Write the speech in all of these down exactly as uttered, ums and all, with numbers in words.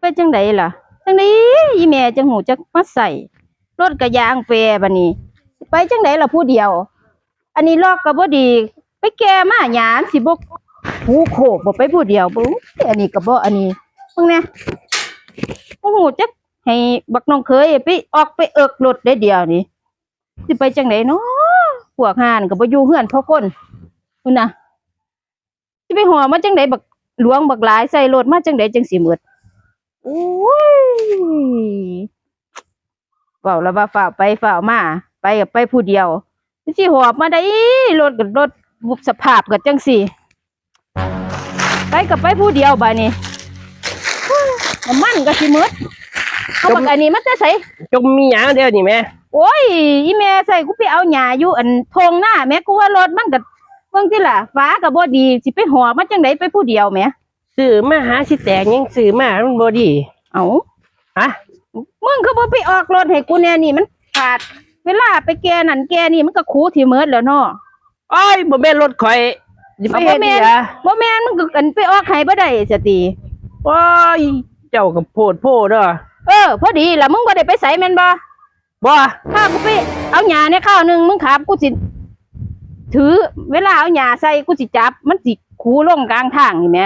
ไปจั่งใดล่ะ จั่งใดอีแม่จั่งฮู้จักมาใส่ รถก็ยางแปรบัดนี้ ไปจั่งใดล่ะผู้เดียว อันนี้ล็อกก็บ่ดี ไปแก่มาหยังสิบ่ หูโคกบ่ไปผู้เดียวบ่ อันนี้ก็บ่ อันนี้ มึงแน่ บ่ฮู้จักให้บักน้องเขยไปออกไปเอิกรถได้เดียวนี่ สิไปจั่งใดเนาะ พวกห่านั่นก็บ่อยู่เฮือนพอคน พุ้นน่ะ สิไปหอบมาจั่งใดบักหลวงบักหลายใส่รถมาจั่งใดจั่งสิหมด โอ้ย เว้าแล้วว่าฟ้าวไปฟ้าวมา ไปก็ไปผู้เดียว สิหอบมาได้ รถก็รถสภาพก็จั่งซี้ ไปก็ไปผู้เดียวบาดนี้ น้ำมันก็สิหมด เอาบักอันนี้มาแต่ไส จมมีหยังเดียวนี่แม่ โอ้ย อีแม่ใส่กูไปเอาหญ้าอยู่อันทงนาแม่ กูว่ารถมันก็ เบิ่งติล่ะ ฝาก็บ่ดี สิไปหอบมาจั่งใดไปผู้เดียวแหม ซื้อมาหาสิแตกหยัง ซื้อมามันบ่ดี เอ้า ฮะ มึงคือบ่ไปออกรถให้กูแน่นี่ มันขาด เวลาไปแก่นั่นแก่นี่มันก็ขูดที่หมดแล้วเนาะ โอ้ย บ่แม่นรถข่อย สิไปเฮ็ด เอาบ่แม่น อีหยัง บ่แม่น มึงก็อันไปออกให้บ่ได้ซะติ โอ้ย เจ้าก็โพดโพเนาะ เออ พอดีล่ะ มึงบ่ได้ไปไสแม่นบ่ บ่ พากูไปเอาหญ้าแหน่คราวหนึ่ง มึงขับ กูสิถือ เวลาเอาหญ้าใส่ กูสิจับ มันสิขูดลงกลางทางนี่แหม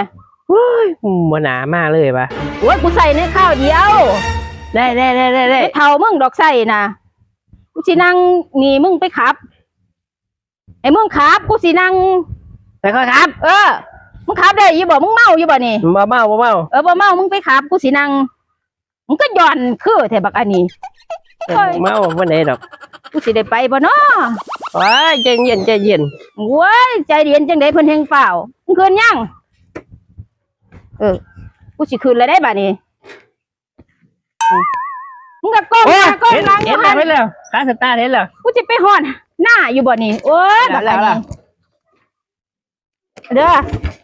เฮ้ย บ่น่ามาเลยวะ โอ้ย กูใส่แหน่คราวเดียว ได้ ได้ ได้ ได้ ได้ ไอ้เฒ่ามึงดอกใส่น่ะ กูสินั่งนี่ มึงไปขับ ไอ้มึงขับ กูสินั่ง ไปค่อยขับ เออ มึงขับได้อยู่บ่ มึงเมาอยู่บ่นี่ บ่เมา บ่เมา เออ บ่เมา มึงไปขับ กูสินั่ง มึงก็ย่อนคือแท้บักอันนี้ เออ เฮ้ย เมาบ่ได้ดอก กูสิได้ไปบ่น้อ โอ้ย ใจเย็น ใจเย็น โอ้ย ใจเย็นจั่งใด เพิ่นแฮงฟ้าว มึงขึ้นยัง เออ กูสิขึ้นแล้วได้บัดนี้ มึงก็ก้มหน้า โอ้ย ก้มหลัง เห็น อยู่หั่น เห็นแล้ว เห็นแล้ว ขาสตาร์ทเห็นแล้ว กูสิไปฮอดหน้าอยู่บ่นี่ โอ้ย แล้ว บักอันนี้ แล้ว เด้อ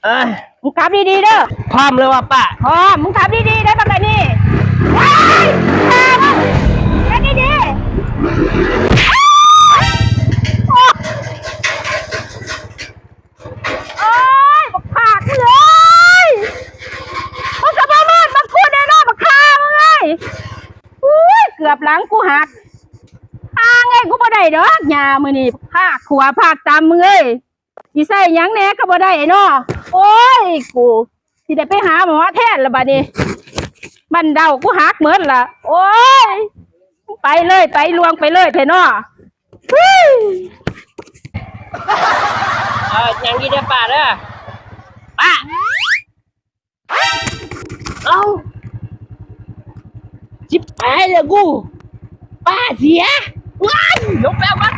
เอ้ย มึงขับดีๆเด้อ พร้อมเลยว่ะป้า พร้อม มึงขับดีๆเด้อ บักอันนี้ ว้าย ขับดีๆ โอ๊ย บักผากมึงเอ้ย มึงก็บ่มาบักพูดแน่นอน บักห่ามึงเอ้ย อุ้ย เกือบหลังกูหัก ห่าเอ้ย กูบ่ได้ดอก หญ้ามื้อนี้ ผากขวาผากตำมึงเอ้ย สิใส่หยังแหน่ก็บ่ได้เนาะ โอ้ย กูสิได้ไปหาหมอแทนละบัดนี้ บั้นเดากูหักหมดละ โอ้ย ไปเลย ไปลวงไปเลยแท้เนาะ เฮ้ย เออ ยังดีเด้อป้าเด้อ ป้า เอ้า ชิบหายแล้วกู ป้าเสีย ว้าย ลงแล้ว มา